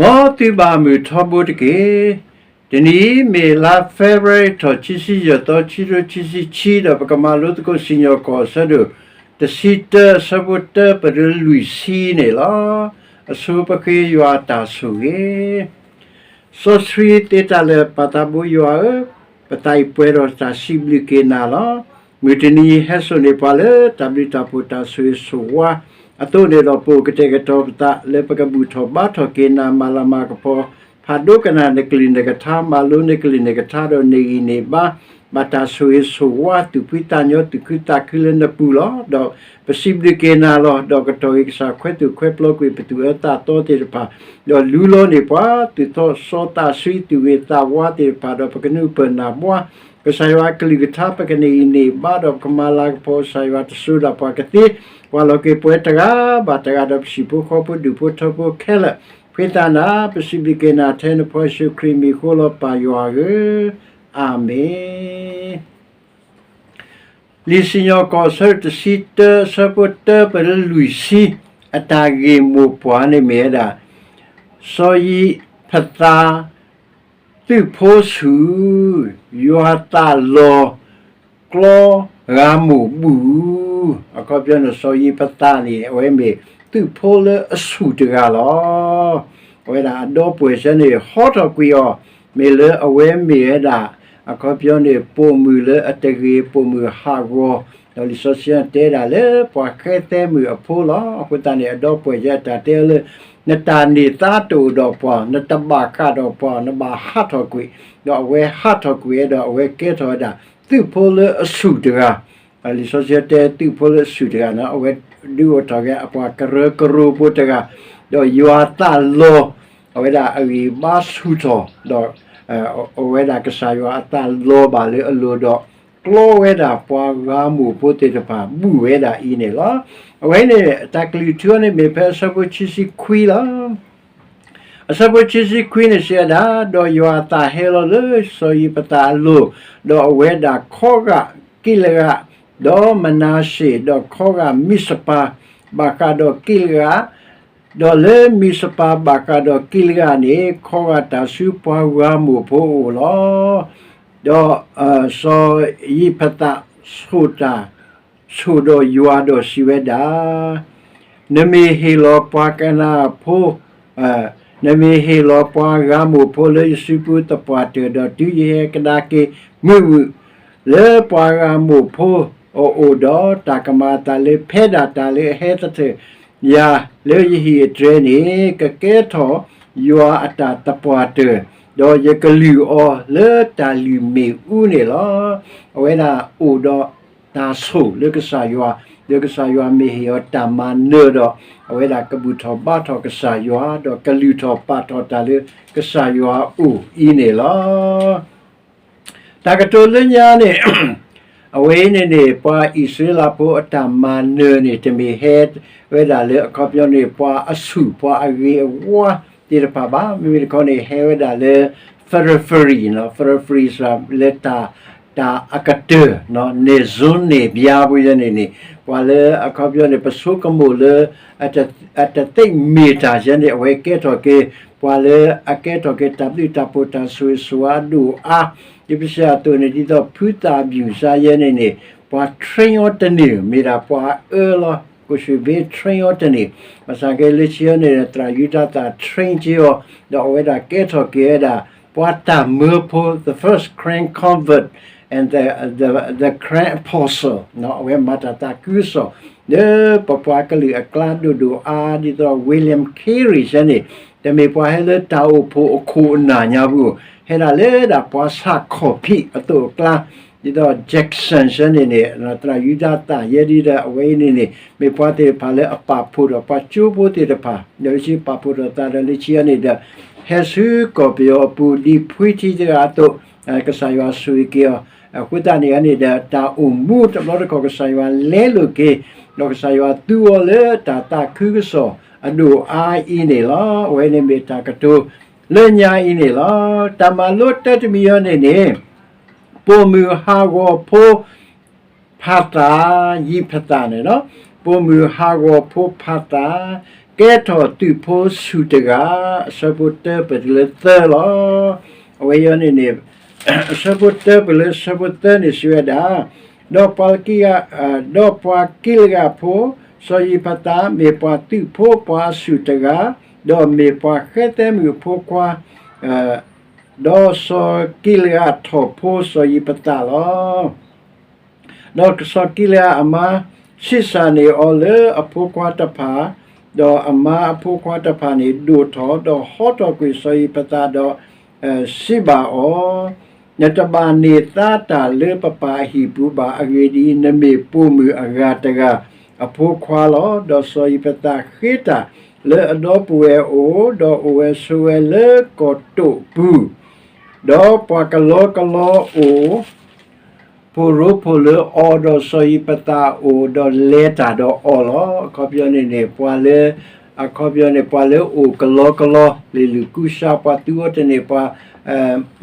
မ်သုဘၣ်မုာ်ထီဘိတက့ၢ်. တနံၤအံၤမ့ၢ်လါ February ထီၣ်ခံဆံယဲၢ်သီ ခံကထိခံဆံခံ ဒီးပကမၤလိသကိးစံၣ်ညီၣ်ကွီၢ်အဆၢဒိၣ် တဆံတၢ အဆၢဖိတၢ ပတုၤလွံၢ်ဆံန့ၣ်လီၤ. အဆိပဃ့ယွၤအတၢ်ဆိၣ်ဂ့ၤ. စီဆှံသ့တၢ်လၢာ်ပၢ်သးဘိယွၤဧၢ, ပသးအံၤပှဲၤဒီးတၢ်စံးဘျုးက့ၤနၤလီၤ. မုၢ်တနံၤဟဲစိာ်န့ၢ်ပှၤလၢတၢ်ဘျုးတၢ်ဖှိၣ်တၢ်ဆိၣ်ဂ့ၤဆိၣ်ဝါအသိးန့ၣ်ဒီး ပအိၣ်ကတဲာ်ကတီၤပသးလၢပကဘူၣ်ထီၣ်ဘါထီၣ်က့ၤနၤ မၤလၤမၤကပီၤ ဖးဒိကနၣ်နကလုၢ်နကထါ မၤလိနကလုၢ်နကထါဒီးနဂံၢ်နဘါ ဘၣ်တၢ်ဆိၣ်ဂ့ၤဆိၣ်ဝါ သူၣ်ဖှံသးညီ သူၣ်ခုသးခုလၢနပူၤလီၤ. ဒီးပစံးဘျုးက့ၤနၤလီၤ. ဒီးကတီၢ်အံၤကစၢ်ခွဲးသူၣ်ခွဲးပျီကွံာ်ပသူၣ်အၢသးသီသ့ၣ်တဖၣ်, ဒီးလူလီၤန့ၢ်ပှၤ သူၣ်ထီၣ်စီသးဆှံ သူၣ်ဂ့ၤသးဝါသ့ၣ်တဖၣ် ဒီးပကနုာ်ပၢၢ်နၢ်ဘှါ ကစၢ်ယွၤအကလုၢ်ကထါ ပကနဂံၢ်နဘါ ဒီးပကမၤလၤကပီၤ ကစၢ်ယွၤတစိၤဒၣ်ပှၤကသ့ ပှၤလီၤက့ၤပှၤတဂၤဘၣ်တဂၤ ဒီးပဟံၣ်ဖိဃီဖိဒူၣ်ဖိထၢဖိခဲလၢာ် ဖှံသးနၤ ပစံးဘျုးက့ၤနၤထဲနဖိယ့ၣ်ၡူးခရံာ်မံၤဃိလီၤ ပၢ်ယွၤဧၢ, အၤမ့ၣ်. လံာ်စံၣ်ညီၣ်ကွီၢ်အဆၢဒိၣ်တဆံတၢ အဆၢဖိတၢ ပတုၤလွံၢ်ဆံ အတၢ်ဂ့ၢ်မိၢ်ပှၢ်န့ၣ်မ့ၢ်ဝဲဒၣ် စီၤယံးဖသး သုးဖိဆူၣ် ယွၤသးလီၤ ကျီဂၤမိၢ်ဘူၣ်, အခီပညီန့ၣ် စီၤယံးဖသးန့ၣ် အဝဲမ့ၢ်သုးဖိလၢအဆူၣ်တဂၤလီၤ. အဝဲဒၣ်အဒီပုၢ်ဝဲၢ်စ့ၢ်န့ၣ် ဟီထီၣ်ကွံာ်အီၤ မ့ၢ်လၢအဝဲမ့ၢ်ဝဲဒၣ် အခီပညီန့ၣ် ပိာ်မုၣ်လၢအတဂ့ၤ ပိာ်မုၣ်ဟးဂီၤ, ဒီးလံာ်စီဆှံတဲဒၣ်လၢပှၤဃဲသဲမုၣ်အဖိလီၤ. အဃိသတးန့ၣ် အဒီပုၢ်ဝဲၢ်စ့ၢ်တၢ်တဲအီၤလၢ နတၢ်န့ၢ်သါတအိၣ်ဒီးပှၤ, နတဘၣ်ဃးဒီးပှၤ, နဘၣ်ဟးထီၣ်ကွံာ်, ဒီးအဝဲဟးထီၣ်ကွံာ်ဝဲဒီးအဝဲကဲထီၣ်ဝဲဒၣ် သုးဖိလၢအဆူၣ်တဂၤ လံာ်စီဆှံတဲသုးဖိလၢအဆူၣ်တဂၤန့ၣ် အဝဲဒုးအိၣ်ထီၣ်က့ၤအပှၤကရၢကရိဖိတဂၤ, ဒီးယွၤသးလီၤ, အဝဲဒၣ်အဂံၢ်ဘါဆူၣ်ထီၣ်, ဒီးအဝဲဒၣ်ကစၢ်ယွၤအသးလီၤဘၣ်လၢအလိၤဒီး ကျီဝဲဒၣ်ပှၤဂၤမိၢ်ဖိသ့ၣ်တဖၣ် ဘူၣ်ဝဲဒၣ်အံၤန့ၣ်လီၤ. အဝဲန့ၣ် တၢ်ကလုၢ်ထူန့ၣ်မ့ၢ်ဖဲအဆၢဖိခံဆံခွံလီၤ. အဆၢဖိခံဆံခွံန့ၣ်စံးဝဲဒၣ်, ဒီးယွၤအသးဟဲလီၤလၢစီၤယံးဖသးအလိၤ, ဒီးအဝဲဒၣ်ခီဂာ်ကံလဂၤ, ဒီးမနၤၡ့ၣ်, ဒီးခီဂာ်မံးစပၤ, ဘၣ်ဃးဒီးကံလဂၤ, ဒီးလၢမံးစပၤဘၣ်ဃးဒီးကံလဂၤန့ၣ် ခီဂာ်တၢ်ဆူပှၤဂၤမိၢ်ဖိအအိၣ်လီၤ. ဒီးစီၤယံးဖသးဆိၣ်တၢ် ဆိၣ်ဒီးယွၤဒီးစံးဝဲဒၣ်, နမ့ၢ်ဟ့ၣ်လီၤပှၤကနၤအဖိ, နမ့ၢ်ဟ့ၣ်လီၤပှၤဂၤမိၢ်ဖိလၢယစုပူၤသပှၢ်တၢၢ်, ဒီးတုၤယဟဲကဒါက့ၤမုာ်မုာ် လၢပှၤဂၤမိၢ်ဖိအအိၣ်ဒီး တၢ်ကမၤအသးလၢ ဖဲဒၣ်တၢ်လၢအဟဲသထၢၣ်ယၤလၢယဟံၣ်အတြဲၤန့ၣ် ကကဲထီၣ်ယွၤအတၢ်သပှၢ်တၢၢ်, ဒီးယကလုၢ်အီၤလၢတၢ်လုၢ်မ့ၣ်အူန့ၣ်လီၤ. အဝဲဒၣ်အိၣ်ဒီးတၢ်ဆိၣ်လၢကစၢ်ယွၤ, လၢကစၢ်ယွၤမ့ၢ်ဟ့ၣ်အီၤတၢ်မၤနၢၤဒီး အဝဲဒၣ်ကဘူၣ်ထီၣ်ဘါထီၣ်ကစၢ်ယွၤ, ဒီးကလုၢ်ထီၣ်ပာ်ထီၣ်တၢ်လၢကစၢ်ယွၤအအိၣ်အံၤန့ၣ်လီၤ. တၢ်ကတိၤလၢညါန့ၣ် အဝဲအံၤန့ၣ်န့ၣ် ပှၤအံၣ်စရ့လးဖိအတၢ်မၤနၢၤန့ၣ် တမ့ၢ်ဟဲဝဲဒၣ်လၢအခီပညီန့ၣ် ပှၤအဆူၣ်ပှၤအဂ့ၤအဝါသ့ၣ်တဖၣ်ဘၣ်. မ့မ့ၢ်တခီန့ၣ် ဟဲဝဲဒၣ်လၢ periphery, periphery လၢတၢ် တၢ်အကတၢၢ်, န့ၢ်စွန်းန့ၢ်ပျါဖိယဲန့ၣ်န့ၣ် ပှၤလၢအခီပညီန့ၣ် ပဆိကမိၣ်လၢ အတသ့ၣ်မ့ၢ်တၢ်ယဲန့ၣ် အဝဲကဲထီၣ်က့ၤ ပှၤလၢအကဲထီၣ်က့ၤတၢ်ဘျုးတၢ်ဖှိၣ်တၢ်ဆိၣ်ဂ့ၤဆိၣ်ဝါအဒိၣ်အါ, ဒ်ပစံးအသိးန့ၣ် ဒ်သိးဖုသးဘယူၣ်စါယဲန့ၣ်န့ၣ် ပှၤ train အီၤတန့ၢ် မ့ၢ်ဒၣ်ပှၤအၢလီၤ. ကိၣ်ၡူၣ်ဘ့ train အီၤတန့ၢ်, ဘၣ်ဆၣ်က့လၢခံန့ၣ် သရၣ်ယူဒၤသၣ် train က့ၤအီၤ, ဒီးအဝဲဒၣ်ကဲထီၣ်က့ၤဝဲဒၣ် ပှၤတၢ်မၢဖိ the first grand convert and the, the, the grand apostle, အဝဲမၤတၢ်သးခုကစီၣ် လၢပပှၤကလုာ်အကျါဒိၣ်ဒိၣ်အါ ဒ်သိး William Carey ယဲန့ၣ် တမ့ၢ်ပှၤဟဲလၢတၢ်အိၣ်ဖှိၣ်အခိၣ်အနၢ်ညါပူၤ, ဟဲဒၣ်လၢဒၣ်ပှၤဆၣ်ခီၣ်ဖံးအသိးအကျါ, ဒ်သိး Jackson ယဲန့ၣ်န့ၣ် သရၣ်ယူဒၤသၣ်ယဲဒ်ဒီး အဝဲအံၤန့ၣ်န့ၣ် မ့ၢ်ပှၤသ့ၣ်တဖၣ်လၢအပာ်ဖှိၣ်ဒီးပှၤကၠိဖိသ့ၣ်တဖၣ်, ဒီးလၢခံပာ်ဖှိၣ်ထီၣ်သးဒီးလၢခံန့ၣ်ဒီး ဟဲဆူကီၢ်ပယီၤအပူၤ ဒ်ဖှံထံတဂၤအသိး, ကစၢ်ယွၤဆိၣ်ဂ့ၤက့ၤအီၤ, အဃိသတးန့ၣ်န့ၣ်ဒီး တၢ်အိၣ်မူတဘျီတခီၣ် ကစၢ်ယွၤလဲလိာ်က့ၤ, ဒီးကစၢ်ယွၤသူအီၤလၢတၢ်သးခုကစီၣ်အဒိၣ်အါအံၤန့ၣ်လီၤ. အဝဲန့ၣ်မ့ၢ်တၢ်ကတိၤလၢညါအံၤန့ၣ်လီၤ. တၢ်မၤလိတၢတမံၤအံၤန့ၣ်န့ၣ် ပိာ်မုၣ်ဟးဂီၤဖိ ဖးသး, ယံးဖသးန့ၣ်လီၤ. ပိာ်မုၣ်ဟးဂီၤဖိဖးသး, ကဲထီၣ်သုးဖိဆူၣ်တဂၤ, အဆၢဖိတၢပှဲၤတုၤလၢသၢလီၤ. အဝဲအံၤန့ၣ်န့ၣ် အဆၢဖိတၢပှဲၤလၢအဆၢဖိသၢန့ၣ်စံးဝဲဒၣ်, ဒီးပှၤကံလဂၤ, ဒီးပှၤကံလဂၤဖိ, စီၤယံးဖသး မ့ၢ်ပှၤသုးဖိပှၤအဆူၣ်တဂၤ, ဒီးမ့ၢ်ပှၤဃဲသဲမုၣ်အဖိခွါ, ဒီးစီၤကံလအၤထီၣ်ဖိစီၤယံးဖသးလီၤ. ဒီးစီၤကံလအၤအမါဆံးစၢ်န့ၢ်အီၤလၢအဖိခွါတဖၣ်, ဒီးအမါအဖိခွါတဖၣ်န့ၣ်ဒိၣ်ထီၣ်, ဒီးဟီထီၣ်ကွံာ်စီၤယံးဖသးဒီး စံးဘၣ်အီၤ, နတဘၣ်န့ၢ်သါတၢ်လၢပပၢ်အဟံၣ်ပူၤဘၣ်. အဂ့ၢ်ဒ်အံၤ, နမ့ၢ်ပိာ်မုၣ်အဂၤတဂၤအဖိခွါလီၤ. ဒီးစီၤယံးဖသးဃ့တၢ်လၢအဒီပုၢ်ဝဲၢ်အအိၣ်, ဒီးအိၣ်ဝဲဆိးဝဲလၢကီၢ်တိာ်အပူၤ, ဒီးပှၤကလီကလီအိၣ် ဖှိၣ်ရိဖှိၣ်လၢအီၤ, ဒီးစီၤယံးဖသးအအိၣ်, ဒီးလဲၤတၢ်ဒီးအီၤလီၤ. အခီပညီန့ၣ်န့ၣ် ပှၤလၢ, အခီပညီန့ၣ် ပှၤလၢအအိၣ်ကလီကလီ, လံာ်လုၢ်ကူစါပှၤသူအီၤတန့ၢ်, ပှၤ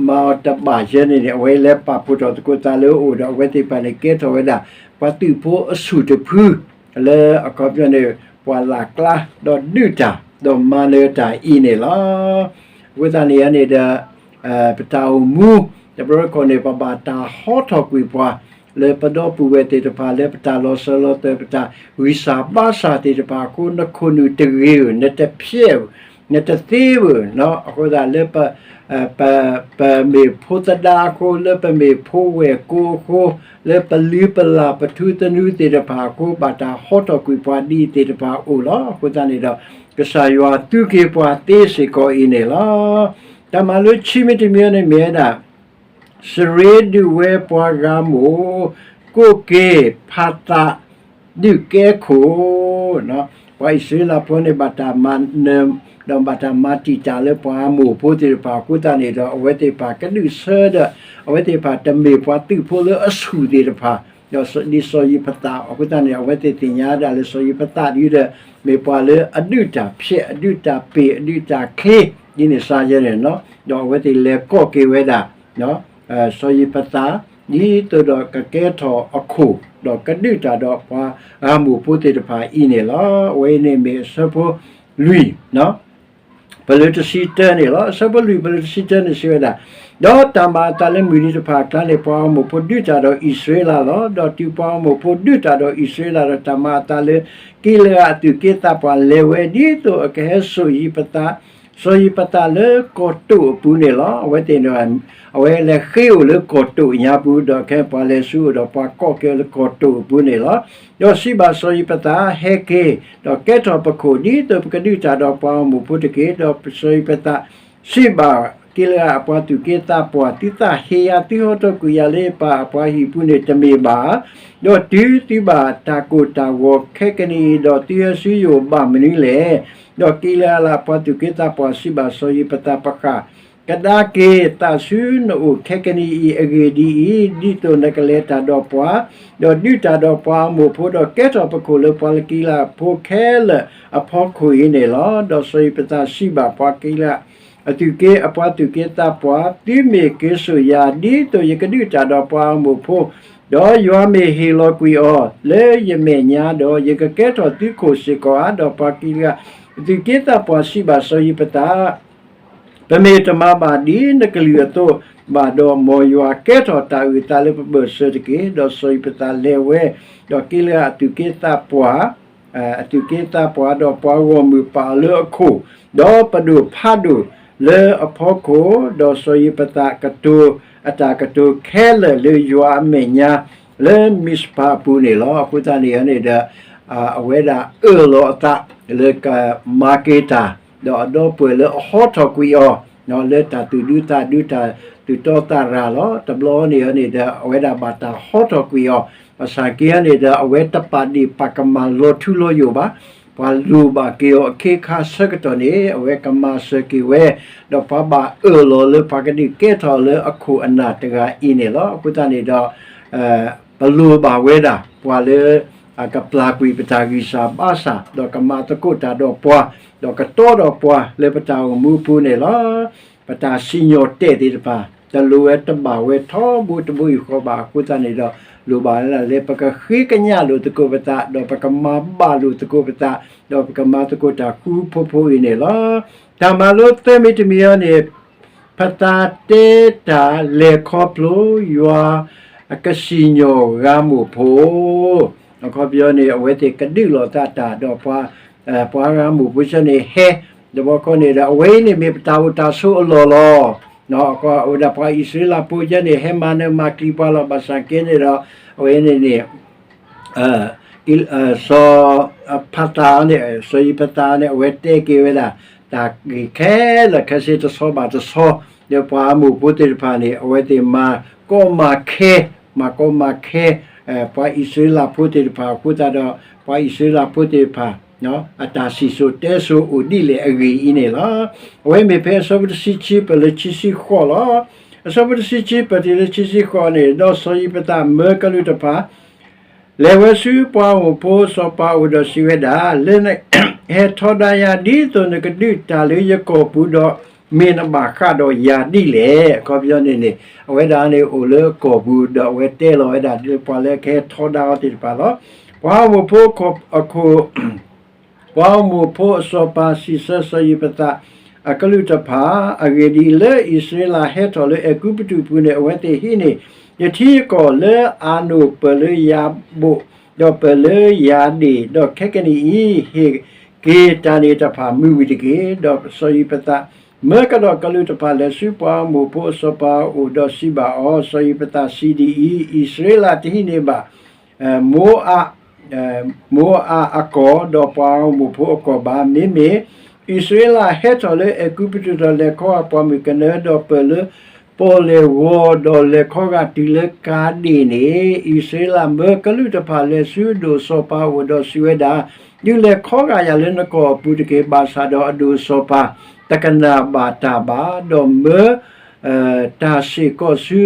မၤအီၤတဘၣ်ယဲန့ၣ်န့ၣ်, အဝဲလဲၤပာ်ဖှိၣ်ထီၣ်သကိးသးလၢအအိၣ်, ဒီးအဝဲသ့ၣ်တဖၣ်န့ၣ် ကဲထီၣ်ဝဲဒၣ် ပှၤသုးဖိအဆူၣ်တဖု လၢအခီပညီန့ၣ် ပှၤလၢ်ကျါ, ဒီးဒုးတၢ်, ဒီးမၤနၢၤတၢ်အံၤန့ၣ်လီၤ. အဃိသတးန့ၣ်န့ၣ်ဒီး ပတၢ်အိၣ်မူ တဘျီတခီၣ်န့ၣ် ပဘၣ်တၢ်ဟီထီၣ်ကွံာ်ပှၤ လၢပဒီပုၢ်ဝဲၢ်သ့ၣ်တဖၣ် လၢပတၢ်လီၤစၢၤလီၤသွဲၣ် ပတၢ်ဂံၢ်စၢ်ဘါစၢ်သ့ၣ်တဖၣ်အဃိ, နခိၣ်နူာ်တဂ့ၤဧၢ, နတဖျဲးဧၢ, နတသ့ဧၢ, အဃိသတးလၢ ပမ့ၢ်ဖိသဒါအဃိ, လၢပမ့ၢ်ဖိဝဲၢ်ကိအဃိ, လၢပလုၢ်ပလၢ်ပထူသနူသ့ၣ်တဖၣ်အဃိ, ဘၣ်တၢ်ဟီထီၣ်ကွံာ်ပှၤဒ်အံၤသ့ၣ်တဖၣ်အိၣ်လီၤ. အဃိသတးန့ၣ်ဒီး ကစၢ်ယွၤသူက့ၤပှၤသ့စ့ၢ်ကီးအံၤန့ၣ်လီၤ. တၢ်မၤလိခံမံၤတမံၤန့ၣ်မ့ၢ်ဝဲဒၣ် စရ့ဒုးဝဲပှၤဂၤမိၢ်, ကိးက့ၤဖးသး ဒုးကဲခိၣ်, ပှၤအံၣ်စရ့လးဖိန့ၣ် ဘၣ်တၢ်မၤနၢၤ, ဒီးဘၣ်တၢ်မၤတံာ်တာ်လၢပှၤအမိၢ်ဖိသ့ၣ်တဖၣ်အဃိသတးန့ၣ်ဒီး အဝဲသ့ၣ်တဖၣ်ကဒုးဆၢဒီး အဝဲသ့ၣ်တဖၣ်တမ့ၢ်ပှၤသုးဖိလၢအဆူၣ်သ့ၣ်တဖၣ်, ဒီးဒ်စီၤယံးဖသးအဃိသတးန့ၣ် အဝဲသ့ၣ်သ့ၣ်ညါဒၣ်လၢစီၤယံးဖသးဒ်ဒီး မ့ၢ်ပှၤလၢအဒုးတၢ်ဖျဲး အဒုးတၢ်ပ့ၢ် အဒုးတၢ်ချ့ ဒ်န့ၣ်စါယဲန့ၣ်, ဒီးအဝဲသ့ၣ်လဲၤကိးက့ၤဝဲဒၣ် စီၤယံးဖသး ဒ်သိးဒီးကကဲထီၣ်အခိၣ် ဒီးကဒုးတၢ်ဒီးပှၤအမိၢ်ဖိသ့ၣ်တဖၣ်အံၤန့ၣ်လီၤ. အဝဲအံၤန့ၣ်မ့ၢ်အဆၢဖိလွံၢ် ပလၢတဆံတၢန့ၣ်လီၤ. အဆၢဖိလွံၢ်ပလၢတဆံတၢန့ၣ်စံးဝဲဒၣ်, ဒီးတၢ်မၤအသးလၢမုၢ်နံၤတဖၣ်အကျါန့ၣ် ပှၤအမိၢ်ဖိဒုးတၢ်ဒီးအံၣ်စရ့လးလီၤ. ဒီးတုၤပှၤအမိၢ်ဖိဒုးတၢ်ဒီးအံၣ်စရ့လးဒီး တၢ်မၤအသးလၢ ကံလအၤအသုးက့သးပှၢ်လဲၤဝဲ ဒ်သိးအကဟဲစိာ်ယံးဖသး စီၤယံးဖသးလၢကီၢ်တိာ်အပူၤန့ၣ်လီၤ. အဝဲသ့ၣ်န့ၣ် အဝဲလဲၤဃ့အိၣ်လၢကီၢ်တိာ်ညါပူၤ ဒီးခဲပှၤလဲၤဆူအအိၣ်ဒီးပှၤကိးက့ၤလၢကီၢ်တိာ်အပူၤန့ၣ်လီၤ. ဒီးစံးဘၣ်စီၤယံးဖသး, ဟဲက့ၤ, ဒီးကဲထီၣ်ပခိၣ် ဒ်သိးပကဒုးတၢ်ဒီးပှၤအမိၢ်ဖိတက့ၢ်. ဒီးစီၤယံးဖသးစံးဘၣ်ကံလအၤအပှၤသုးက့သးပှၢ်, သုသးဟ့ယၤ သုဟီထီၣ်ကွံာ်ယၤလၢယပၢ်အပှၤဟံၣ်ပူၤန့ၣ်တမ့ၢ်ဘၣ်ဧါ. ဒီးတုၤသုဘၣ်တၢ်ကိၢ်တၢ်ဂီၤခဲကနံၣ်အံၤ ဒီးသုဟဲဆူယအိၣ်ဘၣ်မနုၤလဲၣ်. ဒီးကံလအၤအပှၤသုးက့သးပှၢ်စံးဘၣ်စီၤယံးဖသး, ပဃၣ်ကဒါက့ၤသးဆူနအိၣ်ခဲကနံၣ်အံၤ အဂ့ၢ်ဒ်အံၤ, ဒ်သိးနကလဲၤတၢ်ဒီးပှၤ, ဒီးဒုးတၢ်ဒီးပှၤအမိၢ်ဖိ, ဒီးကဲထီၣ်ပခိၣ်လၢပှၤလၢကံလအဖိခဲလၢာ်အဖီခိၣ်အံၤန့ၣ်လီၤ. ဒီးစီၤယံးဖသးစံးဘၣ်ပှၤကံလအသုးက့ အပှၤသုးက့သးပှၢ်, သုမ့ၢ်က့ၤစိာ်ယၤ ဒ်သိးယကဒုးတၢ်ဒီးပှၤအမိၢ်ဖိ, ဒီးယွၤမ့ၢ်ဟ့ၣ်လီၤကွံာ်အီၤလၢယမဲာ်ညါဒီး, ယကကဲထီၣ်သုခိၣ်စ့ၢ်ကီးဧါ. ဒီးပှၤကံလအသုးက့သးပှၢ်စံးဘၣ်စီၤယံးဖသး, ပမ့ၢ်တမၤဘၣ်ဒ်နကလုၢ်အသိးဘၣ်ဒီး, မ်ယွၤကဲထီၣ်တၢ်အုၣ်အသးလၢပဘၢၣ်စၢၤတက့ၢ်. ဒီးစီၤယံးဖသးလဲၤဝဲ, ဒီးကံလအသုးက့သးပှၢ် အသုးက့သးပှၢ်, ဒီးပှၤဂီၢ်မုၢ်ပာ်အီၤလၢအခိၣ်, ဒီးပဒိၣ်ဖးဒိၣ်လၢအဖီခိၣ်, ဒီးစီၤယံးဖသးကတိၤအတၢ်ကတိၤခဲလၢာ်လၢယွၤအမဲာ်ညါ လၢမံးစပၤအပူၤန့ၣ်လီၤ. အဃိသတးန့ၣ်န့ၣ်ဒီး အဝဲဒၣ်အၢၣ်လီၤအသးလၢကမၤက့ၤတၢ်, ဒီးအဒီပုၢ်ဝဲၢ်လၢအဟီထီၣ်ကွံာ်အီၤ လၢတၢ်သူၣ်ဒူသးဒူ တၢ်သူၣ်တီသးရၤလီၤ. တဘျီန့ၣ်န့ၣ်ဒီး အဝဲဒၣ်ဘၣ်တၢ်ဟီထီၣ်ကွံာ်အီၤ, ဘၣ်ဆၣ်က့န့ၣ်ဒီး အဝဲတပာ်ဒ့ၣ်ပာ်ကမၣ်လီၤထူလီၤယိာ်ဘၣ်. ပှၤလိၣ်ဘၣ်က့ၤအီၤအခ့အခါဆၢကတီၢ်န့ၣ် အဝဲကမၤစၢၤက့ၤဝဲ, ဒီးပှၤဘၣ်အၢၣ်လီၤလၢပှၤကဒုးကဲထီၣ်လၢအခိၣ်အနၢ်တဂၤအံၤန့ၣ်လီၤ. အဃိသတးန့ၣ်ဒီး ပလိၣ်ဘၣ်ဝဲဒၣ် ပှၤလၢအကပျၢ်ကွံာ်ပတၢ်ဂံၢ်စၢ်ဘါစၢ်, ဒီးကမၤသကိးတၢ်ဒီးပှၤ, ဒီးကတီဒီးပှၤလၢပတၢ်အိၣ်မူအပူၤန့ၣ်လီၤ. ပတၢ်စံၣ်ညီၣ်တဲာ်သ့ၣ်တဖၣ် တလိၣ်ဝဲတဘၣ်ဝဲထီဘိတဘိယူၢ်ဃီဘၣ်အဃိသတးန့ၣ်ဒီး လိၣ်ဘၣ်လၢလၢပကဃ့ကညးလိာ်သကိးပသး ဒီးပကမၤဘၣ်လိာ်သကိးပသး ဒီးပကမၤသကိးတၢ်ဃူဖိဖိအံၤန့ၣ်လီၤ. တၢ်မၤလိသၢမံၤတမံၤအံၤန့ၣ် ဖသးတဲတၢ်လဲၤခီဖျိယွၤအကစံၣ်ညီၣ်ဂၤမိၢ်ဖိ အခီပညီန့ၣ် အဝဲသ့ၣ်ကဒုးလိာ်သးတၢ်ဒီးပှၤ ပှၤဂၤမိၢ်ဖိဆၢန့ၣ်ဟဲ ဒီးဘီခီန့ၣ်ဒီး အဝဲအံၤန့ၣ်မ့ၢ်ပတၢ်အိၣ်တၢ်ဆိးအလီၢ်လီၤ. အဝဲဒၣ်ပှၤအံၣ်စရ့လးဖိဆၢန့ၣ် ဟဲမၤနၢၤမၤကျံၤပှၤလီၤ ဘၣ်ဆၣ်က့န့ၣ်ဒီး အဝဲန့ၣ်န့ၣ် စီၤဖသးန့ၣ် စီၤယံၤဖသးန့ၣ် အဝဲတဲက့ၤဝဲဒၣ် တၢ်ဂ့ၢ်ခဲလၢာ်ခဲဆ့တဆီဘၣ်တဆီ ဒီးပှၤအမိၢ်ဖိသ့ၣ်တဖၣ်န့ၣ် အဝဲသ့ၣ်မၤကီမၤခဲ မၤကီမၤခဲ ပှၤအံၣ်စရ့လးဖိသ့ၣ်တဖၣ်အဃိသတးဒီး ပှၤအံၣ်စရ့လးဖိသ့ၣ်တဖၣ် အတၢ်စံၣ်စိၤတဲစိၤအိၣ်ဒ်လဲၣ်အဂ့ၢ်အံၤန့ၣ်လီၤ. အဝဲမ့ၢ်ဖဲအဆၢဖိတဆံခံပၢၢ်လၢခံဆံဃိးလီၤ. အဆၢဖိတဆံခံပၢၢ်တုၤလၢခံဆံဃိးန့ၣ် ဒီးစီၤယံၤဖသးမၢကလူးတဖၣ် လဲၤဝဲဆူပှၤအမိၢ်ဖိစီၤပၤအအိၣ်ဒီးစံးဝဲဒၣ်, လၢနဟဲထီဒါယၤဒ်သိးနကဒုးတၢ်လၢယကီၢ်ပူၤဒီး မ့ၢ်နဘၣ်ဃးဒီးယၤဒ်လဲၣ်. အခီပညီန့ၣ်န့ၣ် အဝဲဒၣ်န့ၣ်အိၣ်လၢကီၢ်ပူၤ ဒီးအဝဲတဲလီၤဝဲဒၣ်ဒ်ပှၤလၢကဟဲထီဒါအီၤသ့ၣ်တဖၣ်လီၤ. ပှၤအမိၢ်ဖိအခိၣ် ပှၤအမိၢ်ဖိအစီၤပၤစံးဆၢစီၤယံၤဖသးအကလူးတဖၣ်, အဂ့ၢ်ဒ်အံၤ, လၢအံၣ်စရ့လးဟဲထီၣ်လၢအဲၤကူပတူးပူၤန့ၣ် အဝဲသ့ၣ်ဟံးန့ၢ် ယထံယကီၢ်လၢအနိၣ်ပၢၢ်လၢယၤဘိၣ်, ဒီးပၢၢ်လၢယၤဒ့ၣ်, ဒီးခဲကနံၣ်အံၤ ဟ့ၣ်က့ၤတၢ်န့ၣ်တဖၣ်မုာ်ဝံၤတက့ၢ်. ဒီးစီၤယံၤဖသးမၢကဒီးကလူးတဖၣ်လဲၤဆူပှၤအမိၢ်ဖိအစီၤပၤအအိၣ်, ဒီးစံးဘၣ်အီၤ, စီၤယံၤဖသးစံးဒ်အံၤ, အံၣ်စရ့လးတဟံးန့ၢ်ဘၣ် မိအး, မိအးအကီၢ်, ဒီးပှၤအမိၢ်ဖိအကီၢ်ဘၣ်. မ့မ့ၢ်အံၣ်စရ့လးဟဲထီၣ်လၢအဲၤကူပတူးဒီးလဲၤခီဂာ်ပှၢ်မုၢ်ကနၢ, ဒီးပၢၢ်လၢပီၣ်လဲၣ်ဂီၤ, ဒီးလဲၤခီဂာ်တုၤလၢကၤဒ့ၣ်န့ၣ်, အံၣ်စရ့လးမၢကလူးတဖၣ်လဲၤဆူအဒိၣ်စီၤပၤအအိၣ်ဒီးစံးဝဲဒၣ်, ဒုးလဲၤခီဂာ်ယၤလၢနကီၢ်အပူၤတက့ၢ်. ဘၣ်ဆၣ်ဒီးအဒိၣ်စီၤပၤတကနၣ်ဘၣ်တၢ်ဘၣ်, ဒီးမၢ တၢ်စ့ၢ်ကီးဆူ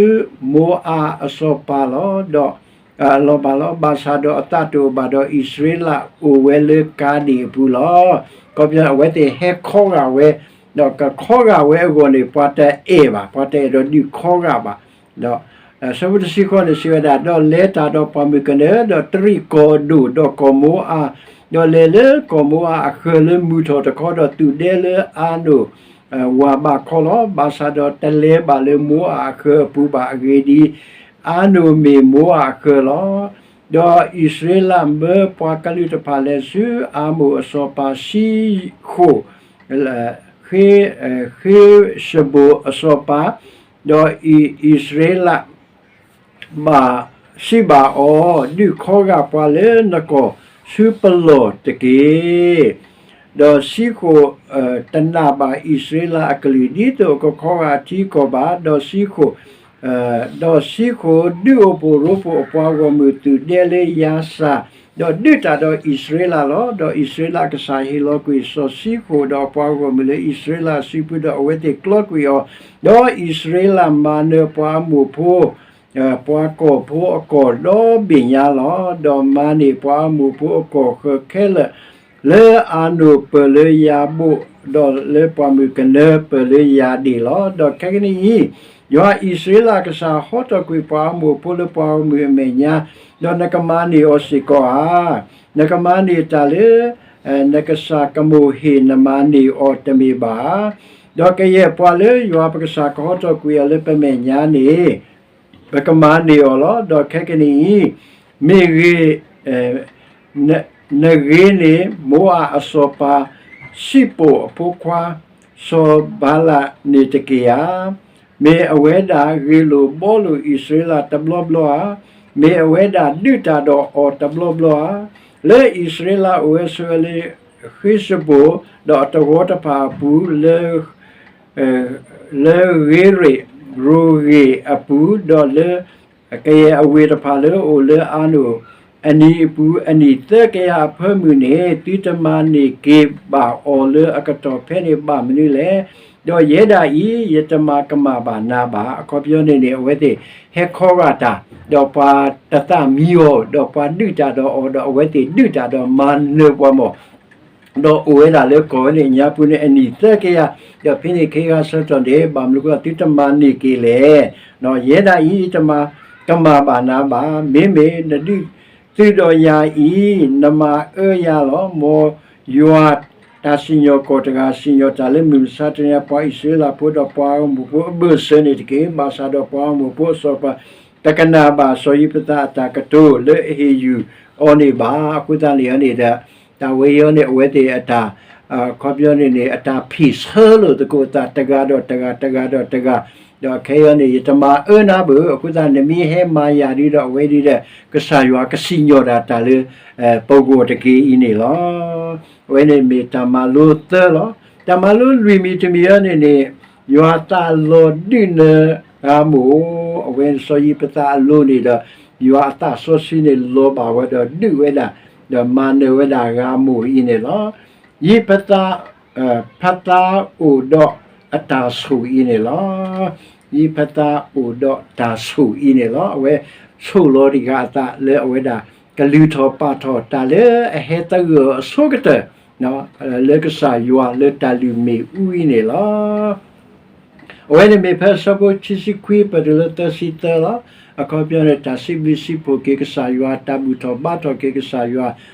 မိအးအစီၤပၤလီၤ. ဒီးအလီၤဘၣ်လီၤ. ဘၣ်ဆၣ်ဒီးအသးတအိၣ်ဘၣ်ဒီးအံၣ်စရ့လးအိၣ်ဝဲလၢကၤဒ့ၣ်အပူၤလီၤ. အခီပညီအဝဲသ့ၣ်ဟဲခီဂာ်ဝဲ, ဒီးကခီဂာ်ဝဲအဂီၢ်န့ၣ် ပှၤတအဲၣ်ဘၣ်, ပှၤတအဲၣ်ဒိးဒုးခီဂာ်ဘၣ်. ဒီးဆၢဖိတဆံဃိးန့ၣ်စံးဝဲဒၣ်, ဒီးလဲၤတၢ်ဒီးပှၢ်မုၢ်ကနၢ, ဒီးတရံးကီၢ်ဒိၣ်ဒီးကီၢ်မိအး, ဒီးလဲၤလၢကီၢ်မိအးအဃၢၤလၢမုၢ်ထီၣ်တခီ, ဒီးသူၣ်ဒဲလၢအနိၣ် ဝၤဘးခီလီၤ. ဘၣ်ဆၣ်ဒီးတလဲၤဘၣ်လၢမိအးအဃၢၤအပူၤဘၣ်. အဂ့ၢ်ဒ်အံၤ, အနိၣ်မ့ၢ်မိအးအဃၢၤလီၤ. ဒီးအံၣ်စရ့လးမၢပှၤကလုာ်တဖၣ်လဲၤဆူအမိၣ်အစီၤပၤၡံဃိၣ်, ဃ့, ဃ့ၡဘိၣ်အစီၤပၤ, ဒီးအံၣ်စရ့လး ဘၣ်စံးဘၣ်အီၤ, ဒုးခီဂာ်ပှၤလၢနကီၢ်ဆူပလီၢ်တက့ၢ်. ဒီးၡံဃိၣ်တနာ်ဘၣ်အံၣ်စရ့လးအကလုၢ် ဒ်သိးအကခီဂာ်အထံအကီၢ်ဘၣ်, ဒီးၡံဃိၣ်, ဒီးၡံဃိၣ်ဒုးအိၣ်ဖှိၣ်ရိဖှိၣ်အပှၤဂီၢ်မုၢ်သုးဒဲလၢယၤစၢ်, ဒီးဒုးတၢ်ဒီးအံၣ်စရ့လးလီၤ. ဒီးအံၣ်စရ့လးအကစၢ်ဟ့ၣ်လီၤကွံာ်စီၤၡံဃိၣ်ဒီးအပှၤဂီၢ်မုၢ်လၢအံၣ်စရ့လးအစုပူၤ, ဒီးအဝဲသ့ၣ်ကျီကွံာ်အီၤ, ဒီးအံၣ်စရ့လးမၤနၢၤပှၤအမိၣ်ဖိ ပှၤကီၢ်ဖိအကီၢ်ဒီဘ့ၣ်ညါလီၤ. ဒီးမၤန့ၢ်ပှၤအမိၣ်ဖိအကီၢ်ဃၢၤခဲလၢာ် လၢအနိၣ်ပၢၢ်လၢယၤဘိၣ်, ဒီးလၢပှၢ်မုၢ်ကနၢပၢၢ်လၢယၤဒ့ၣ်လီၤ. ဒီးခဲကနံၣ်အံၤ, ယွၤအံၣ်စရ့လးအကစၢ်ဟီထီၣ်ကွံာ်ပှၤအမိၣ်ဖိလၢပှၤဂီၢ်မုၢ်အမဲာ်ညါ, ဒီးနကမၤန့ၢ်အီၤစ့ၢ်ကီးဧါ. နကမၤန့ၢ်တၢ်လၢ နကစၢ်ကမိၣ်ဟ့ၣ်နမၤန့ၢ်အီၤတမ့ၢ်ဘၣ်ဧါ. ဒီးကယဲၢ်ပှၤလၢယွၤပကစၢ်ကဟီထီၣ်ကွံာ်အီၤလၢပမဲာ်ညါန့ၣ် ပကမၤန့ၢ်အီၤလီၤ. ဒီးခဲကနံၣ်အံၤ, မ့ၢ်ဂ့ၤ, နဂ့ၤန့ၢ်မိအးအစီၤပၤ ၡံပိၣ်အဖိခွါ စီၤဘၤလးန့ၣ်တက့ၢ်ဧါ. မ့ၢ်အဝဲဒၣ်ဂ့ၢ်လိာ်ဘှီလိာ်အံၣ်စရ့လးတဘျီဘျီဧါ. မ့ၢ်အဝဲဒၣ်ဒုးတၢ်ဒီးအီၤတဘျီဘျီဧါ. လၢအံၣ်စရ့လးအိၣ်ဝဲဆိးဝဲလၢ ဃ့ၡဘိၣ်, ဒီးအတဝီတဖၣ်အပူၤ လၢ လၢဂ့ၤရ့ၣ်ရိဂ့ၤအပူၤ, ဒီးလၢကယဲၢ်အဝ့ၢ်တဖၣ်လၢအအိၣ်လၢအနိၣ်အနံၤအပူၤ အနံၣ်သၢကယၤအဖၢမုၢ်န့ၣ် သုတမၤန့ၢ်က့ၤဘၣ်အီၤလၢအကတီၢ်ဖဲန့ၣ်ဘၣ်မနုၤလဲၣ်. ဒီးယဲဒၣ်အံၤ ယတမၤကမၣ်ဘၣ်နၤဘၣ်. အခီပညီန့ၣ်န့ၣ် အဝဲသ့ၣ်ဟဲခီဂာ်တၢ်, ဒီးပှၤတသးမံအီၤ, ဒီးပှၤဒုးတၢ်ဒီးအီၤ, ဒီးအဝဲသ့ၣ်ဒုးတၢ်ဒီးမၤနၢၤပှၤမီၢ် ဒီးအိၣ်ဝဲဒၣ်လၢကီၢ်ဝဲန့ၣ်အညါပူၤန့ၣ် အနံၣ်သၢကယၤ, ဒီးဖဲန့ၣ်ခဲဂၤဆၢကတီၢ်န့ၣ် ဘၣ်မနုၤအဃိသုတမၤန့ၢ်က့ၤလဲၣ်. ယဲဒၣ်အံၤ တမၤဘၣ်နၤဘၣ်. မ့မ့ၢ်နဒုးသုဒီးယၤအံၤ နမၤအၢယၤလီၤ. မ်ယွၤတၢ်စံၣ်ညီၣ်ကွီၢ်တဂၤ စံၣ်ညီၣ်တၢ်လၢမုၢ်မဆါတနံၤ ပှၤအံၣ်စရ့လးဖိဒီးပှၤအမိၢ်ဖိအဘၢၣ်စၢၤန့ၣ်တက့ၢ်. ဘၣ်ဆၣ်ဒီးပှၤအမိၢ်ဖိအစီၤပၤ တကနၣ်ဘၣ်စီၤယံးဖသးအတၢ်ကတိၤလၢအဟ့ၣ်ယုၢ်အီၤန့ၣ်ဘၣ်. အဃိသတးန့ၣ်န့ၣ်ဒီး တၢ်ဝဲအံၤန့ၣ် အဝဲသ့ၣ်အတၢ် ခီပညီန့ၣ်န့ၣ် အတၢ်ဖ့ၣ်ဆၢလိာ်သကိးအသး တဂၤဒီးတဂၤ တဂၤဒီးတဂၤ, ဒီးခဲအံၤန့ၣ် ယတမၤအၢနၤဘၣ်. အဃိသတး နမ့ၢ်ဟဲမၤယၤဒ်ဒီး အဝဲဒ်ဒီး ကစၢ်ယွၤကစံၣ်ညီၣ်ဒၣ်တၢ်လၢ ပဂီၢ်တက့ၢ်အံၤန့ၣ်လီၤ. အဝဲန့ၣ်မ့ၢ်တၢ်မၤလိသၢလီၤ. တၢ်မၤလိလွံၢ်မံၤတမံၤအံၤန့ၣ်န့ၣ် ယွၤသးလီၤဒုးနၢၤဂၤမိၢ်, အဝဲစီၤယံးဖသးအလိၤန့ၣ်ဒီး ယွၤအသးစီဆှံန့ၣ်လီၤဘၣ်ဝဲဒီးဒုးဝဲဒၣ်, ဒီးမၤနၢၤဝဲဒၣ်ဂၤမိၢ်အံၤန့ၣ်လီၤ. ယံးဖသး ဖသးအိၣ်ဒီးအတၢ်ဆိၣ်အံၤန့ၣ်လီၤ. ယံးဖသးအိၣ်ဒီးတၢ်ဆိၣ်အံၤန့ၣ်လီၤ. အဝဲဆိၣ်လီၤတံၢ်ဃာ်အသးလၢအဝဲဒၣ် ကလုၢ်ထီၣ်ပာ်ထီၣ်တၢ်လၢအဟဲသဂၢၢ်အီၤအဆိကတၢၢ် လၢကစၢ်ယွၤလၢတၢ်လုၢ်မ့ၣ်အူအံၤန့ၣ်လီၤ. အဝဲန့ၣ်မ့ၢ်ဖဲအဆၢဖိခံဆံခွံပတုၤလၢသၢဆံသၢလီၤ. အခီပညီန့ၣ် တၢ်စံးဘျုးစံးဖှိၣ်က့ၤကစၢ်ယွၤ, တၢ်ဘူၣ်ထီၣ်ဘါထီၣ်က့ၤကစၢ်ယွၤ,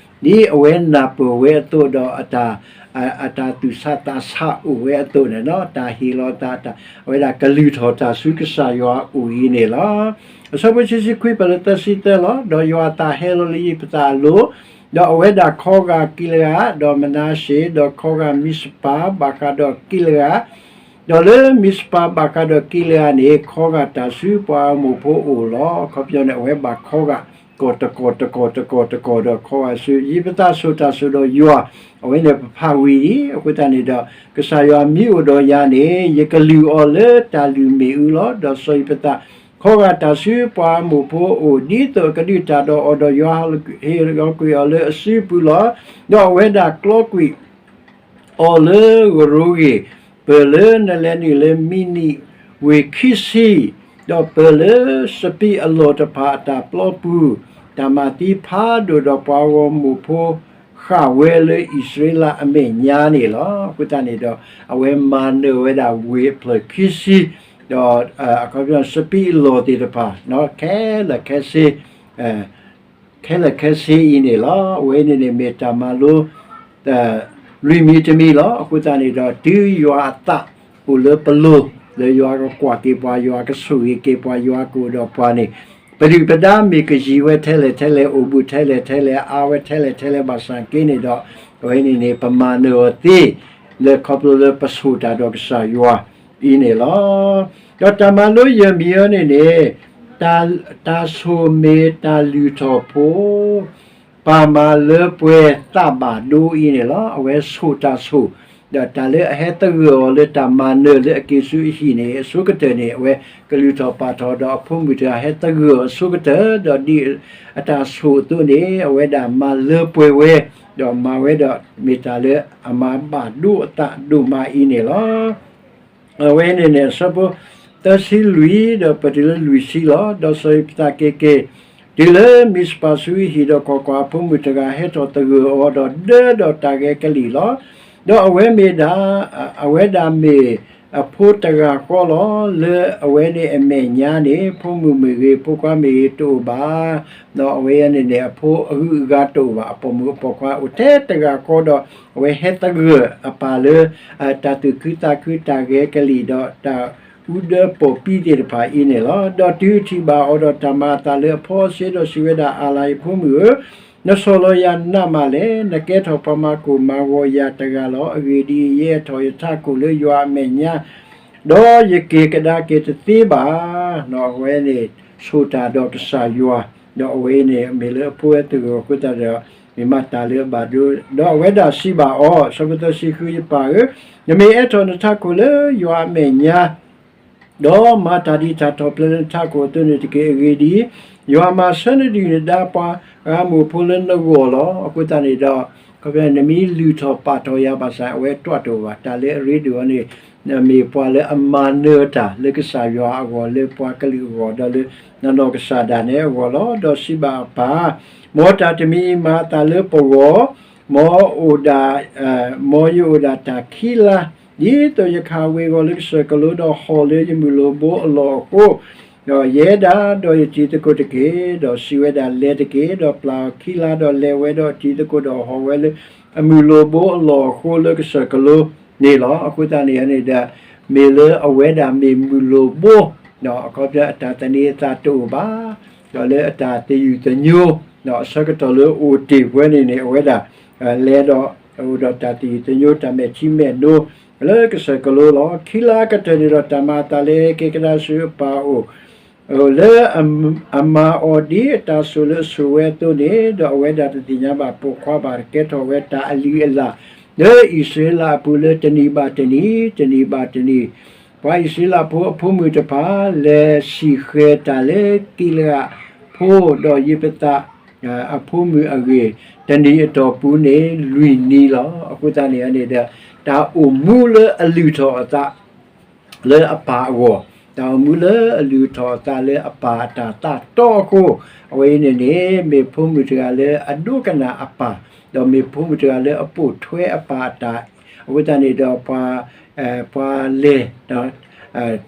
ဒ်အဝဲနၢ်ပၢၢ်ဝဲအသိးဒီး အတၢ်သူၣ်ဆးသးဆးအိၣ်ဝဲအသိးန့ၣ်လီၤ. တၢ်ဟ့ၣ်လီၤသး အဝဲဒၣ်ကလုၢ်ထီၣ်တၢ်ဆူကစၢ်ယွၤအအိၣ်အံၤန့ၣ်လီၤ. အဆၢဖိခံဆံခွံပတုၤလၢသၢဆံသၢလီၤ. ဒီးယွၤအသးဟဲလီၤလၢယံးဖသးအလိၤ, ဒီးအဝဲဒၣ်ခီဂာ်ကံလၤအး, ဒီးမနၤၡ့, ဒီးခီဂာ်မံးစပၤ, ဘၣ်ဃးဒီးကံလၤအး, ဒီးလၢမံးစပၤဘၣ်ဃးဒီးကံလၤအးန့ၣ် ခီဂာ်တၢ်ဆူပှၤအမိၢ်ဖိအအိၣ်လီၤ. အခီပညီန့ၣ် အဝဲဘၣ်ခီဂာ် ကီၢ်တကီၢ်တကီၢ်တကီၢ်တကီၢ်ဒီးခီဂာ်ဆူ ယံးဖသးဆိၣ်တၢ်ဆိၣ်ဒီးယွၤ, အဝဲန့ၣ်ပဖးဝံၤလံ. အဃိသတးန့ၣ်ဒီး ကစၢ်ယွၤမ့ၢ်အိၣ်ဒီးယၤန့ၣ် ယကလုၢ်အီၤလၢတၢ်လုၢ်မ့ၣ်အူလီၤ. ဒီးစီၤယံးဖသး ခီဂာ်တၢ်ဆူပှၤအမိၢ်ဖိအအိၣ် ဒ်သိးအကဒုးတၢ်ဒီးအီၤ, ဒီးယွၤဟ့ၣ်လီၤကွံာ်အီၤလၢအစုပူၤလီၤ. ဒီးအဝဲဒၣ်ကျီကွံာ် အီၤလၢဂရိဂ့ၢ်, ပၢၢ်လၢနလဲၤနုာ်လၢမံးနံးဝ့ၢ်ခံဆံ, ဒီးပၢၢ်လၢစပံးအလီၢ်တဖၣ်အတၢ်ပျီပူၤ, တၢ်မၤသံဖးဒိၣ်ဒီးပှၤဂီၢ်မုၢ်ဖိ ဃၣ်ဝဲလၢအံၣ်စရ့လးအမဲာ်ညါန့ၣ်လီၤ. အဃိသတးန့ၣ်ဒီး အဝဲမၤနၢၤဝဲဒၣ်ဝ့ၢ်အဖျၢၣ်ခံဆံ, ဒီး အခီပညီ စပံးအလီၢ်သ့ၣ်တဖၣ် ခဲလၢာ်ခဲဆ့ ခဲလၢာ်ခဲဆ့အံၤန့ၣ်လီၤ. အဝဲန့ၣ်န့ၣ်မ့ၢ်တၢ်မၤလိ လွံၢ်မံၤတမံၤလီၤ. အဃိသတးန့ၣ်ဒီး တုၤယွၤအသးအိၣ်လၢပလိၤ လၢယွၤကကွၢ်က့ၤပှၤ ယွၤကဆိၣ်ဂ့ၤက့ၤပှၤ ယွၤကအိၣ်ဒီးပှၤန့ၣ် ပဒုၣ်ပဒါမ့ၢ်ကယံၤဝဲထဲလဲၣ်ထဲလဲၣ် အိၣ်ဘူးထဲလဲၣ်ထဲလဲၣ် အါဝဲထဲလဲၣ်ထဲလဲၣ်ဘၣ်ဆၣ်က့န့ၣ်ဒီး အဝဲန့ၣ်န့ၣ် ပမၤနၢၤအီၤသ့ လၢခီဖျိလၢပဆိၣ်တၢ်ဒီးကစၢ်ယွၤအံၤန့ၣ်လီၤ. ဒီးတၢ်မၤလိယဲၢ်မံၤအံၤန့ၣ်န့ၣ် တၢ်ဆိၣ်မ့ၢ်တၢ်လုၢ်ထီၣ်ဖိ ပၢ်မၤလၢပှဲၤသးဘၣ်ဒိအံၤန့ၣ်လီၤ. အဝဲဆိၣ်တၢ်ဆိၣ် ဒီးတၢ်လၢအဟဲသဂၢၢ်အီၤလၢတၢ်မၤနၢၤလၢအက့ၤဆူအဟံၣ်န့ၣ် အဆိကတၢၢ်န့ၣ် အဝဲကလုၢ်ထီၣ်ပာ်ထီၣ်ဒီးအဖိမုၣ်တဂၤဟဲသဂၢၢ်အီၤအဆိကတၢၢ် ဒီးဒ်အတၢ်ဆိၣ်အသိးန့ၣ် အဝဲဒၣ်မၤလၢပှဲၤဝဲ ဒီးမၤဝဲဒီးမ့ၢ်တၢ်လၢအမၤဘၣ်ဒိအသးဒိၣ်မးအံၤန့ၣ်လီၤ. အဝဲန့ၣ်န့ၣ် အဆၢဖိသၢဆံလွံၢ် ဒီးပတုၤလၢလွံၢ်ဆံလီၤ. ဒီးစီၤယံးဖသးက့ၤက့ၤ တုၤလၢမံးစပၤဆူအဟံၣ်ဒီးကွၢ်ကွၢ်, အဖိမုၣ်တဂၤဟဲထီၣ်သဂၢၢ်အီၤဒီးဒၢဒီးတၢ်ဂဲၤကလံၣ်လီၤ. ဒီးအဝဲမ့ၢ်ဒၣ်, အဝဲဒၣ်မ့ၢ်အဖိတဂၤဃီလီၤ. လၢအဝဲန့ၣ်အမဲာ်ညါန့ၣ် ဖိမုၣ်မ့ၢ်ဂ့ၤ ဖိခွါမ့ၢ်ဂ့ၤတအိၣ်ဘၣ်. ဒီးအဝဲန့ၣ်န့ၣ် အဖိအဂုၤအဂၤတအိၣ်ဘၣ်, အပိာ်မုၣ်အပိာ်ခွါအိၣ်ထဲတဂၤဃီဒီး အဝဲဟဲသဂၢၢ်အပၢ်လၢ တၢ်သူၣ်ခုသးခု တၢ်ဂဲၤကလံၣ်ဒီးတၢ်အူဒၢပိာ်ပံသ့ၣ်တဖၣ်အံၤန့ၣ်လီၤ. ဒီးတုၤထံၣ်ဘၣ်အီၤဒီးတၢ်မၤအသးလၢအဖီအစ့ဒီးစံးဝဲဒၣ်, အၣ်လၤယဖိမုၣ်ဧၢ, နဆီၣ်လီၤယၤနးမးလဲၣ်. နကဲထီၣ်ပှၤမၤကိၢ်မၤဂီၤယၤတဂၤလီၤ. အဂ့ၢ်ဒ်အံၤ, ယအဲၣ်ထီၣ်ယထးခိၣ်လၢယွၤအမဲာ်ညါ ဒီးယက့ၤကဒါက့ၤတသ့ဘၣ်. အဝဲန့ၣ်ဆိၣ်တၢ်ဒီးကစၢ်ယွၤ, ဒီးအဝဲန့ၣ်မ့ၢ်လၢအဖိဝဲသဂၢၢ်အဃိသတးဒီး မ့ၢ်မးတၢ်လၢအဘၣ်ဒိ, ဒီးအဝဲဒၣ်စံးဘၣ်အီၤ, ဆၢဖိသၢဆံဃု, ယပၢ်ဧၢ, နမ့ၢ်အဲၣ်ထီၣ်နထးခိၣ်လၢယွၤအမဲာ်ညါ ဒီးမၤတၢ်ဒ်တၢ်ထီၣ်ဖျဲးလၢနထးခိၣ်အသိးန့ၣ်တက့ၢ်. အဂ့ၢ်ဒ်အံၤ, ယွၤမၤဆၢနဒုၣ်နဒါပှၤဂီၢ်မုၢ်ဖိလၢနဂီၢ်လီၤ. အဃိသတးန့ၣ်ဒီး ခီဖျိနမ့ၢ်လုၢ်ထီၣ်ပာ်ထီၣ်ယၤဘၣ်ဆၣ် အဝဲတွၢ်တအိၣ်ဘၣ်. တၢ်လၢအရ့ဒိၣ်အီၤန့ၣ် မ့ၢ်ပှၤလၢအမၤနၢၤတၢ်လၢကစၢ်ယွၤအဂီၢ် လၢပှၤကလုာ်အဂီၢ် ဒီးလၢနီၢ်နီၢ်ကစၢ်ဒၣ်နဲအဂီၢ်လီၤ. ဒီးစံးဘၣ်အပၢ်, မ်တၢ်တမံၤအံၤမၤအသးလၢပဂီၢ် မ်အိၣ်ဒၣ်, မ်ယအိၣ်ဒၣ်တၢ်ခံလါ, ဒ်သိးယခးဝ့ၤဝီၤလၢကစၢၢ်ကလိဒီးဟီၣ်လၢယမုၢ်လိၣ်ဘိအလီၢ်အဃိ, ဒီးယဲဒၣ်ဒီးယတံၤသကိးတက့ၢ်, ဒီးစံးဝဲဒၣ်လဲၤတက့ၢ်, ဒီးပျၢ်အီၤခံလါ, ဒီးလဲၤဝဲဒီးအတံၤသကိးဒီးဟီၣ်ဝဲလၢအမုၢ်လိၣ်ဘိအလီၢ်အဃိလၢကစၢၢ်ကလိန့ၣ်လီၤ. အဃိသတးန့ၣ်န့ၣ်ဒီး မ့ၢ်လၢအဝဲဒၣ်မ့ၢ်မုၢ်လိၣ်ဘိ, အခီပညီအတၢ်သန့ၤအသးတအိၣ်ဘၣ်, ဒီးလၢအတၢ်သယုၢ်သညိ, အဆၢကတီၢ်လၢအိၣ်တ့ၢ်ပှဲၤန့ၣ်န့ၣ် အဝဲဒၣ်လဲၤဒီး အိၣ်ဒီးတၢ်သယုၢ်သညိ တၢ်မဲာ်ထံမဲာ်နိ လၢကစၢၢ်ကလိလီၤ. ခံလါကတၢၢ်န့ၣ်ဒီး တၢ်မၤအသးလၢက့ၤကဒါဆူအပၢ်အအိၣ် လၢအမၤအီၤဒ်အတၢ်ဆိၣ်လၢအဆိၣ်ဝဲအသိးန့ၣ်, ဒီးအဝဲဒၣ်တသ့ၣ်ညါဘၣ်ပိာ်ခွါဘၣ်, ကဲထီၣ်ဝဲတၢ်အလုၢ်အလၢ် လၢအံၣ်စရ့လးအပူၤလၢတနံၤဘၣ်တနံၤ, တနံၤဘၣ်တနံၤ, ပှၤအံၣ်စရ့လးဖိအဖိမုၣ်တဖၣ် လဲၤစံၣ်ဃဲၤတၢ်လၢကံလးဧးဖိ ဒီးယံးဖသး အဖိမုၣ်အဂ့ၢ်, တနံၤအတီၢ်ပူၤန့ၣ် လွံၢ်နံၤလီၤ. အဃိသတးန့ၣ်န့ၣ်ဒီး တၢ်အိၣ်မူလၢအလုၢ်ထီၣ်အသး လၢအပၢ်အဂီၢ်, တၢ်အိၣ်မူလၢအလုၢ်ထီၣ်အသးလၢအပၢ်အတၢ်သးတီအဃိ, အဝဲအံၤန့ၣ်န့ၣ် မ့ၢ်ဖိမုၣ်တဂၤလၢအဒိကနၣ်အပၢ်, ဒီးမ့ၢ်ဖိမုၣ်တဂၤလၢအပိာ်ထွဲအပၢ်အတၢ်, အဃိသတးန့ၣ်ဒီးပှၤ, ပှၤလဲၤ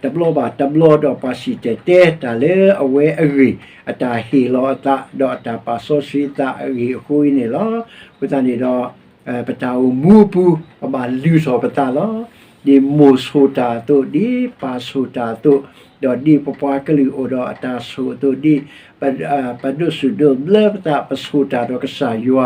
တဘျီဘၣ်တဘျီဒီးပှၤစံၣ်တဲၤတဲတၢ်လၢအဝဲအဂ့ၢ်, အတၢ်ဟ့ၣ်လီၤအသး ဒီးအတၢ်ပာ်စီဆှံသးအဂ့ၢ်အဃိအံၤန့ၣ်လီၤ. အဃိသတးန့ၣ်ဒီး ပတၢ်အိၣ်မူအပူၤ ပဘၣ်လုၢ်ထီၣ်ပသးလီၤ. ဒ်မိၢ်ဆိၣ်တၢ်အသိး, ဒ်ပၢ်ဆိၣ်တၢ်အသိး, ဒီးဒ်ပပှၤကလုာ်အိၣ်ဒီးအတၢ်ဆိၣ်အသိး, ဒ်ပဒိးစူၣ်ဒိးဘျၢပသး ပဆိၣ်တၢ်ဒီးကစၢ်ယွ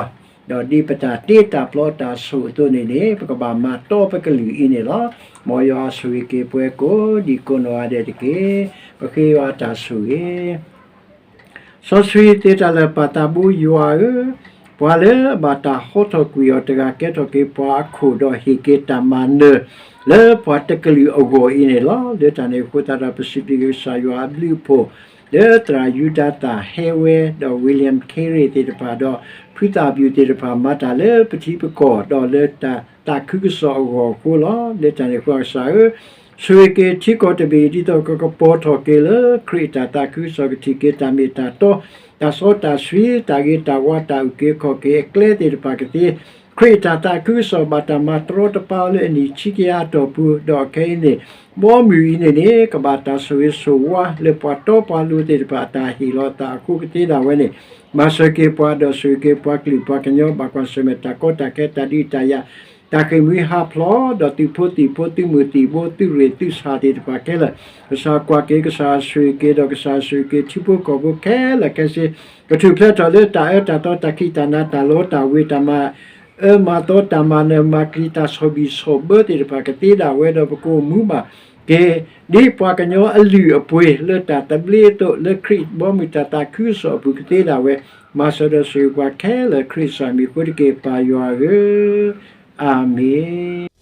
ၤ, ဒီးဒ်ပတၢ်တ့တၢ်ဖျီအတၢ်ဆိၣ်အသိးန့ၣ်န့ၣ် ပကဘၣ်မၤတီပကလုၢ်အံၤန့ၣ်လီၤ. မ်ယွၤဆိၣ်ဂ့ၤက့ၤပှၤကိးဒံးကိးနီၢ်ဂၤဒဲးတက့ၢ်. ပဃ့ယွၤတၢ်ဆိၣ်ဂ့ၤ စီဆှံသ့တၢ်လၢာ်ပၢ်သးဘိယွၤဧၢ, ပှၤလၢအဘၣ်တၢ်ဟီထီၣ်ကွံာ်အီၤတဂၤ ကဲထီၣ်က့ၤပှၤအခိၣ်ဒီးဟ့ၣ်က့ၤတၢ်မၤနၢၤ လၢပှၤတကလုာ်အဂီၢ်အံၤန့ၣ်လီၤ. လၢတၢ်န့ၣ်အဃိသတးဒီး ပစံးဘျုးက့ၤကစၢ်ယွၤအဘျုးအဖှိၣ် လၢသရၣ်ယူဒၤသၣ်ဟဲဝဲ ဒီး William Carey သ့ၣ်တဖၣ် ဒီးဖုသၣ်ဘျူးသ့ၣ်တဖၣ် မၤတၢ်လၢပထံပကီၢ် ဒီးလၢတၢ်သးခုကစီၣ်အဂီၢ်အဃိလီၤ. လၢတၢ်န့ၣ်အဃိကစၢ်ဧၢ, ဆိၣ်ဂ့ၤက့ၤထံကီၢ်တဘ့ၣ် ဒ်သိးကကပီၤထီၣ်က့ၤလၢခရံာ်အတၢ်သးခုကစီၣ် ကထံၣ်က့ၤတၢ်မ့ၢ်တၢ်တီ, တၢ်စီတၢ်ဆှံ, တၢ်ဂ့ၤတၢ်ဝါ, တၢ်အုၣ်က့ၤခီၣ်က့ၤအကျဲသ့ၣ်တဖၣ်ကသ့, ခရံာ်အတၢ်သးခုကစီၣ်ဘၣ်တၢ်မၤတရီတပါလၢအနံၣ်ခံကယၤအတီၢ်ပူၤ, ဒီးခဲအံၤန့ၣ် ဘီမုၢ်အံၤန့ၣ်န့ၣ် ကဘၣ်တၢ်ဆိၣ်ဂ့ၤဆိၣ်ဝါလၢပှၤတီပှၤလိၤသ့ၣ်တဖၣ်အတၢ်ဟ့ၣ်လီၤအသးအဃိကသ့ဒၣ်ဝဲန့ၣ်, မၤစၢၤက့ၤပှၤဒီးဆိၣ်ဂ့ၤက့ၤပှၤကလုာ်ပှၤကညီ ဘၣ်ကွၢ်ဆၢၣ်မဲာ်တၢ်ကီတၢ်ခဲတၢ်ဒုးတၢ်ယၤ တၢ်ဃ့ၢ်မှံဟးဖျိး ဒီးသုးဖိသံၣ်ဖိသုးမုၢ်သံၣ်ဘိသုးရ့ၣ်သုးဆၣ်သ့ၣ်တဖၣ်ခဲလၢာ်, ကစၢ်ကွၢ်က့ၤ ကစၢ်ဆိၣ်ဂ့ၤက့ၤ ဒီးကစၢ်ဆိၣ်ဂ့ၤက့ၤထံဖိကီၢ်ဖိခဲလၢာ်ခဲဆ့, ကထူၣ်ဖျဲးထီၣ်လၢတၢ်အၢတၢ်သီတၢ်ခံးတၢ်နၤတၢ်လီတၢ်ဝ့ၤ တၢ်မၤအၢမၤသီတၢ်မၤနၢၤမၤကျံၤတၢ်ဆီၣ်ဘံၣ်ဆီၣ်ဘၢသ့ၣ်တဖၣ်ကသ့ဒၣ်ဝဲဒီးပကအိၣ်မူဘၣ်က့ၤ ဒ်ပှၤကညီအလုၢ်အပှ့ၤလၢတၢ်သဘျ့အသိး လၢခရံာ်ဘီမုၢ်တၢ်သးခုကစီၣ်အပူၤကသ့ဒၣ်ဝဲ, မၤစၢၤဒီးဆိၣ်ဂ့ၤပှၤခဲလၢာ် ခရံာ်ကစၢ်မံၤအဃိတက့ၢ် ပၢ်ယွၤဧၢ, အၤမ့ၣ်.